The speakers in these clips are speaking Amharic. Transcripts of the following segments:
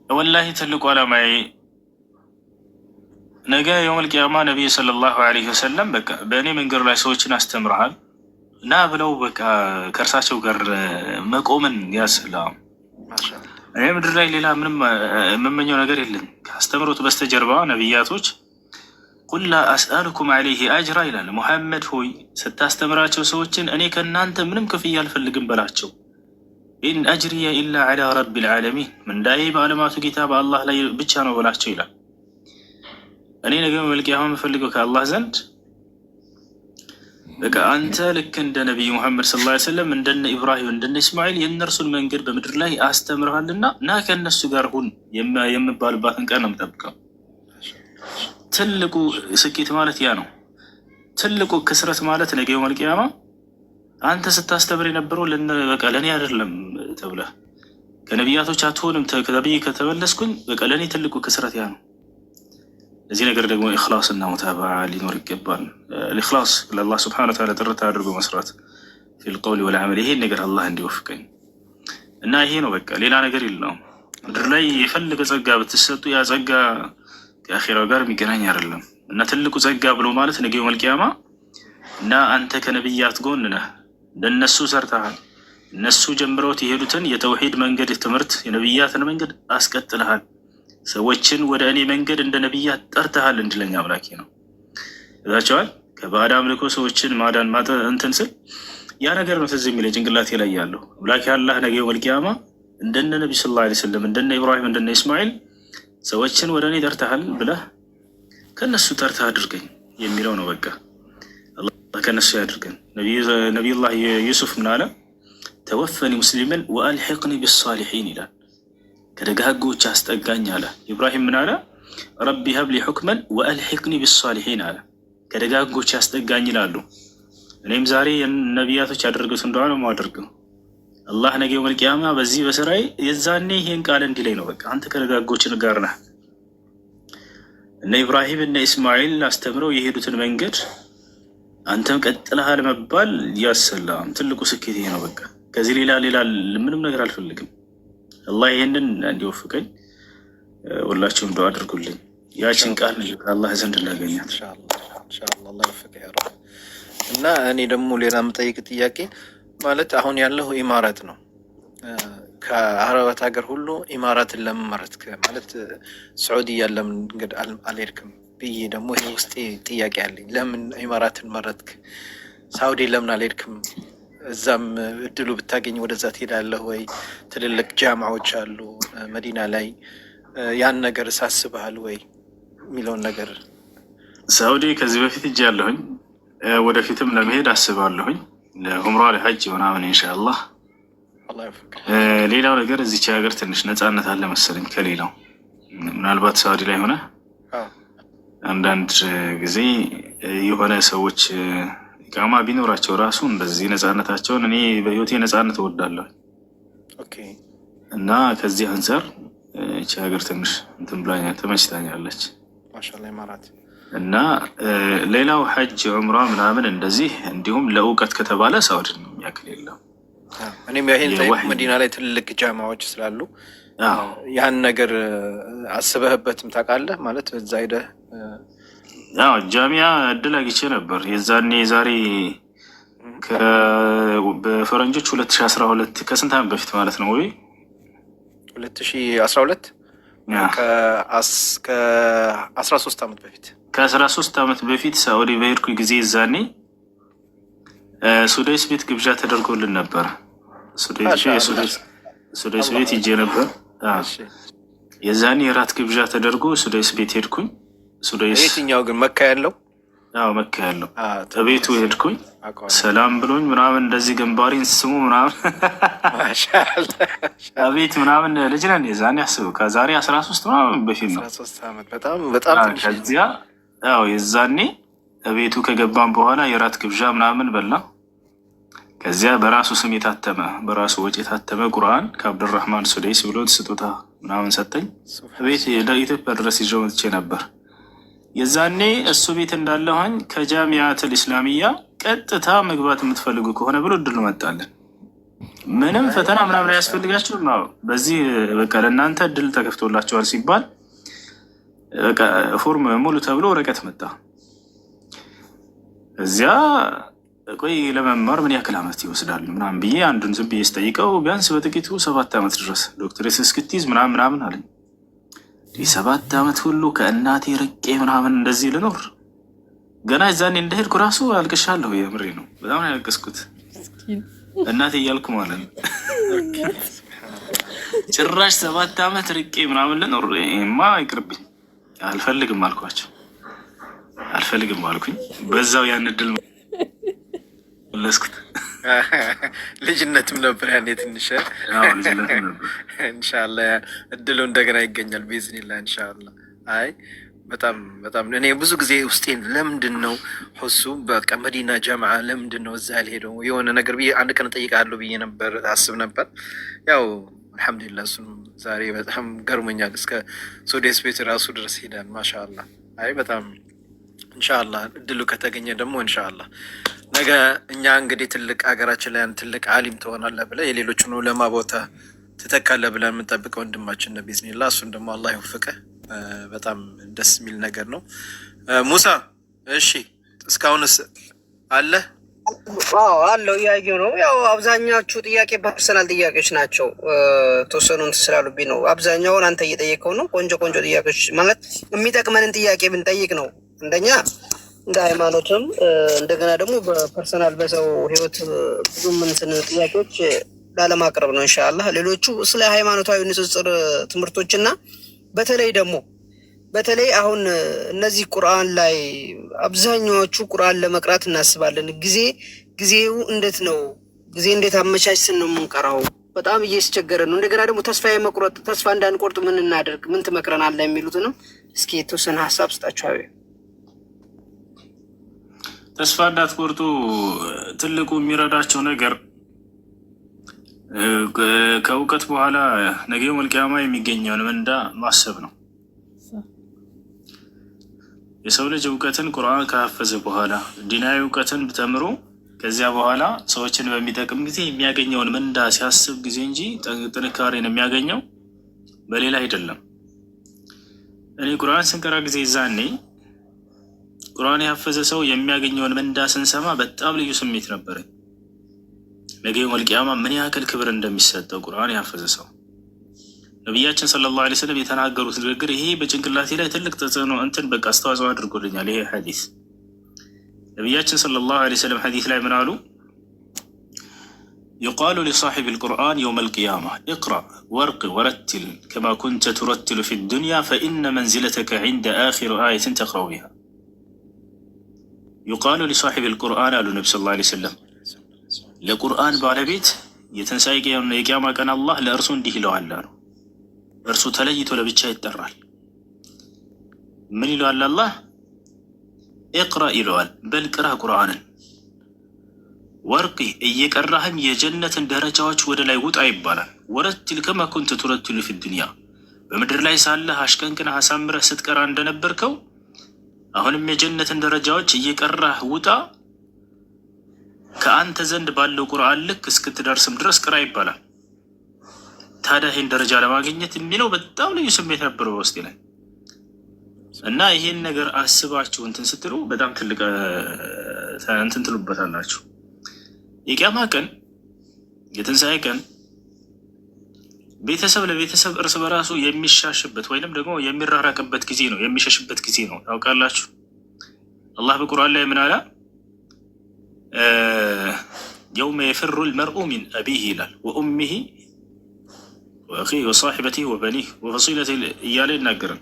ወላሂ ትልቁ ዓላማዬ ነገ يوم القيامة ነቢዩ صلى الله عليه وسلم በቃ በእኔ መንገድ ላይ ሰዎችን አስተምረሃል እና ብለው በቃ ከእርሳቸው ጋር መቆምን ያስላም። ማሻአላህ። እኔ ምድር ላይ ሌላ ምንም የምመኘው ነገር የለም። ከአስተምሮት በስተጀርባ ነቢያቶች قل لا أسألكم عليه أجرا ይላል። ሙሐመድ ሆይ ስታስተምራቸው ሰዎችን እኔ ከእናንተ ምንም ክፍያ አልፈልግም በላቸው። إن أجري إلا على رب العالمين፣ ምንዳዬ በዓለማቱ ጌታ በአላህ ላይ ብቻ ነው በላቸው ይላል። እኔ ነገ يوم القيامة የምፈልገው ከአላህ ዘንድ በቃ አንተ ልክ እንደ ነቢይ ሙሐመድ صلى الله عليه وسلم፣ እንደነ ኢብራሂም፣ እንደነ እስማኤል የእነርሱን መንገድ በምድር ላይ አስተምረሃልና ና ከእነሱ ጋር ሁን የምባልባትን ቀን ነው የምጠብቀው። ትልቁ ስኬት ማለት ያ ነው። ትልቁ ክስረት ማለት ነገ يوم القيامة አንተ ስታስተምር የነበረው በቃ ለእኔ አይደለም ተብለህ ከነቢያቶች አትሆንም ተብዬ ከተመለስኩኝ በቃ ለእኔ ትልቁ ክስረት ያ ነው። ለዚህ ነገር ደግሞ ኢኽላስ እና ሙታበዓ ሊኖር ይገባል። ኢኽላስ ለአላህ سبحانه وتعالى ጥርት አድርጎ መስራት في القول والعمل፣ ይሄን ነገር አላህ እንዲወፍቀኝ እና ይሄ ነው በቃ ሌላ ነገር የለውም። ምድር ላይ የፈለገ ጸጋ ብትሰጡ ያ ጸጋ ከአኺራው ጋር የሚገናኝ አይደለም እና ትልቁ ጸጋ ብሎ ማለት ነገ يوم القيامة እና አንተ ከነቢያት ጎን ነህ፣ እንደነሱ ሰርተሃል፣ እነሱ ጀምረውት የሄዱትን የተውሂድ መንገድ ትምህርት፣ የነቢያትን መንገድ አስቀጥልሃል፣ ሰዎችን ወደ እኔ መንገድ እንደ ነቢያት ጠርተሃል እንዲለኝ አምላኬ ነው እዛቸዋል። ከባዕድ አምልኮ ሰዎችን ማዳን እንትን ስል ያ ነገር ነው ትዝ የሚለኝ ጭንቅላቴ ላይ ያለው። አምላኬ አላህ ነገ يوم القيامة እንደነ ነቢ صلى الله عليه وسلم፣ እንደነ ኢብራሂም፣ እንደነ እስማኤል ሰዎችን ወደ እኔ ጠርተሃል ብለህ ከእነሱ ጠርተህ አድርገኝ የሚለው ነው። በቃ አላህ ከእነሱ ያድርገን። ነቢዩላህ ዩሱፍ ምን አለ? توفني مسلما وألحقني بالصالحين ይላል። ከደጋጎች አስጠጋኝ አለ። ኢብራሂም ምን አለ? رب هب لي حكما وألحقني بالصالحين አለ። ከደጋጎች አስጠጋኝ ይላሉ። እኔም ዛሬ ነቢያቶች ያደረጉት እንደሆነ ነው የማደርገው። አላህ ነገ يوم القيامة በዚህ በስራዬ የዛኔ ይሄን ቃል እንዲለኝ ነው። በቃ አንተ ከደጋጎች ጋር ነህ። እነ ኢብራሂም እነ እስማኤል አስተምረው የሄዱትን መንገድ አንተም ቀጥለሃል መባል ያሰላም ትልቁ ስኬት ይሄ ነው። በቃ ከዚህ ሌላ ሌላ ምንም ነገር አልፈልግም። አላህ ይሄንን እንዲወፍቀኝ ሁላችሁም ዱዓ አድርጉልኝ። ያችን ቃል ከአላህ ዘንድ ላገኛት። ኢንሻአላህ ኢንሻአላህ፣ አላህ ይወፍቅህ ያ ረብ። እና እኔ ደግሞ ሌላ የምጠይቅ ጥያቄ ማለት አሁን ያለው ኢማራት ነው። ከአረባት ሀገር ሁሉ ኢማራትን ለምን መረጥክ? ማለት ስዑዲያ ለምን እንግዲህ አልሄድክም ብዬ ደግሞ ይሄ ውስጤ ጥያቄ አለኝ። ለምን ኢማራትን መረጥክ? ሳውዲ ለምን አልሄድክም? እዛም እድሉ ብታገኝ ወደዛ ትሄዳለህ ወይ? ትልልቅ ጃማዎች አሉ መዲና ላይ፣ ያን ነገር ሳስበሃል ወይ የሚለውን ነገር። ሳውዲ ከዚህ በፊት ሄጄ ያለሁኝ፣ ወደፊትም ለመሄድ አስባለሁኝ፣ ለዑምራ፣ ለሐጅ ምናምን ኢንሻአላህ። አላህ ይወፍቅህ። ሌላው ነገር እዚች ሀገር ትንሽ ነፃነት አለ መሰለኝ ከሌላው። ምናልባት ሳውዲ ላይ ሆነ አንዳንድ ጊዜ የሆነ ሰዎች ኢቃማ ቢኖራቸው ራሱ እንደዚህ ነፃነታቸውን፣ እኔ በህይወቴ ነፃነት እወዳለሁ እና ከዚህ አንጻር ይቺ ሀገር ትንሽ እንትን ብላኛ ተመችታኛለች። ማሻአላህ ኢማራት። እና ሌላው ሐጅ፣ ዑምራ ምናምን እንደዚህ እንዲሁም ለእውቀት ከተባለ ሳውዲን የሚያክል የለም። እኔም ይሄን ጠይቅ፣ መዲና ላይ ትልልቅ ጃማዎች ስላሉ ያን ነገር አስበህበትም ታውቃለህ? ማለት እዛ ሄደህ ጃሚያ እድል አግኝቼ ነበር የዛኔ ዛሬ በፈረንጆች 2012፣ ከስንት ዓመት በፊት ማለት ነው ወይ? 2012፣ ከ13 ዓመት በፊት። ከ13 ዓመት በፊት ሳኡዲ በሄድኩ ጊዜ ዛኔ ሱዳይስ ቤት ግብዣ ተደርጎልን ነበር። ሱዳይስ ቤት ሂጄ ነበር። የዛኔ የራት ግብዣ ተደርጎ ሱዳይስ ቤት ሄድኩኝ። ሱዳይስ የትኛው ግን፣ መካ ያለው? አዎ፣ መካ ያለው ቤቱ ሄድኩኝ። ሰላም ብሎኝ ምናምን እንደዚህ ግንባሬን ስሙ ምናምን አቤት ምናምን፣ ልጅ ነን የዛኔ፣ አስበው ከዛሬ 13 ምናምን በፊት ነው። በጣም ከዚያ ያው የዛኔ ቤቱ ከገባን በኋላ የራት ግብዣ ምናምን በላ። ከዚያ በራሱ ስም የታተመ፣ በራሱ ወጪ የታተመ ቁርአን ከአብዱራህማን ሱደይስ ብሎ ስጦታ ምናምን ሰጠኝ። ቤት ኢትዮጵያ ድረስ ይዤው መጥቼ ነበር። የዛኔ እሱ ቤት እንዳለሁኝ ከጃሚያትል ኢስላሚያ ቀጥታ መግባት የምትፈልጉ ከሆነ ብሎ እድሉ መጣልን። ምንም አይ ፈተና ምናምን ማሻአላህ። አያስፈልጋችሁም። አዎ በዚህ በቃ ለእናንተ እድል ተከፍቶላቸዋል ሲባል በቃ ፎርም ሙሉ ተብሎ ወረቀት መጣ። እዚያ ቆይ ለመማር ምን ያክል ዓመት ይወስዳል ምናምን ብዬ አንዱን ዝም ብዬ ስጠይቀው ቢያንስ በጥቂቱ 7 ዓመት ድረስ ዶክትሬት እስክትይዝ ምናምን ምናምን አለኝ። ይህ 7 ዓመት ሁሉ ከእናቴ ርቄ ምናምን እንደዚህ ልኖር ገና እዛኔ እንደሄድኩ ራሱ አልቅሻለሁ። የምሬ ነው። በጣም ነው ያለቀስኩት እናቴ እያልኩ ማለት ነው። Okay ሱብሃነላህ። ጭራሽ 7 ዓመት ርቄ ምናምን ልኖር ማ ይቅርብኝ፣ አልፈልግም አልኳቸው። አልፈልግም አልኩኝ። በዛው ያን እድል መለስኩት። ልጅነትም ነበር ያኔ ትንሽ። አዎ ልጅነትም ነበር። ኢንሻአላህ እድሉ እንደገና ይገኛል ቢዝኒላህ ኢንሻአላህ። አይ በጣም በጣም እኔ ብዙ ጊዜ ውስጤን ለምንድን ነው ሁሱ በቃ መዲና ጀምዓ ለምንድን ነው እዛ ያልሄደው የሆነ ነገር ብዬ አንድ ቀን እጠይቅሃለሁ ብዬ ነበር አስብ ነበር። ያው አልሐምዱሊላህ እሱም ዛሬ በጣም ገርሞኛል። እስከ ሱዴስ ቤት ራሱ ድረስ ሄዳል። ማሻአላህ። አይ በጣም ኢንሻአላህ እድሉ ከተገኘ ደግሞ ኢንሻአላህ ነገ እኛ እንግዲህ ትልቅ ሀገራችን ላይ አንድ ትልቅ አሊም ትሆናለህ ብለህ የሌሎችን ዑለማ ቦታ ትተካለህ ብለን የምንጠብቀው ወንድማችን ነው ቢዝኒላህ። እሱን ደግሞ አላህ ይወፍቅህ። በጣም ደስ የሚል ነገር ነው። ሙሳ እሺ፣ እስካሁንስ አለ? አዎ አለው እያየሁ ነው። ያው አብዛኛዎቹ ጥያቄ personal ጥያቄዎች ናቸው። ተወሰኑ እንትን ስላሉብኝ ነው። አብዛኛውን አንተ እየጠየቀው ነው። ቆንጆ ቆንጆ ጥያቄዎች ማለት የሚጠቅመንን ጥያቄ ብንጠይቅ ነው። አንደኛ እንደ ሃይማኖትም እንደገና ደግሞ በ personal በሰው ህይወት ብዙም እንትን ጥያቄዎች ላለማቅረብ ነው ኢንሻአላህ። ሌሎቹ ስለ ሃይማኖታዊ ንጽጽር ትምህርቶችና በተለይ ደግሞ በተለይ አሁን እነዚህ ቁርአን ላይ አብዛኛዎቹ ቁርአን ለመቅራት እናስባለን። ጊዜው እንዴት ነው? ጊዜ እንዴት አመቻችተን ነው የምንቀራው? በጣም እያስቸገረ ነው። እንደገና ደግሞ ተስፋ የመቁረጥ ተስፋ እንዳንቆርጥ ምን እናደርግ፣ ምን ትመክረናለህ የሚሉትንም እስኪ የተወሰነ ሀሳብ ስጣችሁ። ተስፋ እንዳትቆርጡ ትልቁ የሚረዳቸው ነገር ከእውቀት በኋላ ነገ የውመል ቂያማ የሚገኘውን ምንዳ ማሰብ ነው። የሰው ልጅ እውቀትን ቁርአን ካፈዘ በኋላ ዲናዊ እውቀትን ተምሮ ከዚያ በኋላ ሰዎችን በሚጠቅም ጊዜ የሚያገኘውን ምንዳ ሲያስብ ጊዜ እንጂ ጥንካሬን የሚያገኘው በሌላ አይደለም። እኔ ቁርአን ስንቀራ ጊዜ ዛኔ ቁርአን ያፈዘ ሰው የሚያገኘውን ምንዳ ስንሰማ በጣም ልዩ ስሜት ነበረኝ። ነገ የውመል ቂያማ ምን ያክል ክብር እንደሚሰጠው ቁርአን ያፈዘ ሰው ነቢያችን ሰለላሁ ዐለይሂ ወሰለም የተናገሩት ንግግር ይሄ በጭንቅላቴ ላይ ትልቅ ተጽዕኖ እንትን በቃ አስተዋጽኦ አድርጎልኛል። ይሄ ሐዲስ ነቢያችን ሰለላሁ ዐለይሂ ወሰለም ሐዲስ ላይ ምን አሉ? يقال لصاحب القرآن يوم القيامة اقرأ وارق ورتل كما كنت ترتل في الدنيا فإن منزلتك عند آخر آية تقرأ بها። يقال لصاحب القرآن አሉ ነቢ ሰለላሁ ዐለይሂ ወሰለም ለቁርአን ባለቤት የትንሣኤ የቅያማ ቀን አላህ ለእርሱ እንዲህ ይለዋል አሉ። እርሱ ተለይቶ ለብቻ ይጠራል። ምን ይለዋል አላህ? اقرأ ይለዋል። በል ቅራ ቁርአንን፣ وارق እየቀራህም የጀነትን ደረጃዎች ወደ ላይ ውጣ ይባላል። ورتل كما كنت ترتل في الدنيا፣ በምድር ላይ ሳለህ አሽቀንቅነህ አሳምረህ ስትቀራ እንደነበርከው አሁንም የጀነትን ደረጃዎች እየቀራህ ውጣ፣ ከአንተ ዘንድ ባለው ቁርአን ልክ እስክትደርስም ድረስ ቅራ ይባላል። ታዲያ ይህን ደረጃ ለማግኘት የሚለው በጣም ልዩ ስሜት ነበር በውስጤ ላይ እና ይሄን ነገር አስባችሁ እንትን ስትሉ በጣም ትልቅ እንትን ትሉበታላችሁ። የቂያማ ቀን የትንሣኤ ቀን ቤተሰብ ለቤተሰብ እርስ በራሱ የሚሻሽበት ወይንም ደግሞ የሚራራቅበት ጊዜ ነው፣ የሚሸሽበት ጊዜ ነው። ታውቃላችሁ አላህ በቁርአን ላይ ምን አለ? يوم يفر المرء من أبيه ይላል وأمه وأخيه وصاحبته وبنيه وفصيلته እያለ ይናገራል።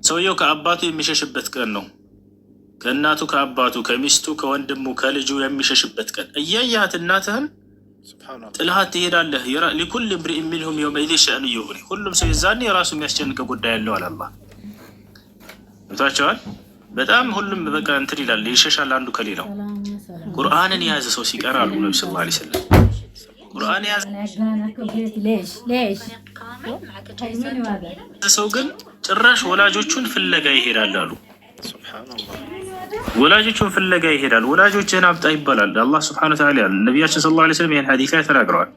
ሰውየው ከአባቱ የሚሸሽበት ቀን ነው። ከእናቱ ከአባቱ፣ ከሚስቱ፣ ከወንድሙ፣ ከልጁ የሚሸሽበት ቀን። እያያት እናትህን ሱብሃነላህ። ጥልሃት ትሄዳለህ። لكل امرئ منهم يومئذ شأن يغنيه። ሁሉም ሰው የዛኔ የራሱ የሚያስጨንቀ ጉዳይ ያለው አለ አላህ። ገብቷቸዋል። በጣም ሁሉም በቃ እንትን ይላል፣ ይሸሻል አንዱ ከሌላው። ቁርአንን የያዘ ሰው ሲቀር አሉ ነቢ ሰለላሁ ዐለይሂ ወሰለም ቁርአን የያዘ ሰው ግን ጭራሽ ወላጆቹን ፍለጋ ይሄዳል አሉ። ሱብሃነላህ። ወላጆቹን ፍለጋ ይሄዳል። ወላጆችህን አምጣ ይባላል። አላህ سبحانه وتعالى ነቢያችን صلى الله عليه وسلم ይህን ሐዲስ ላይ ተናግረዋል።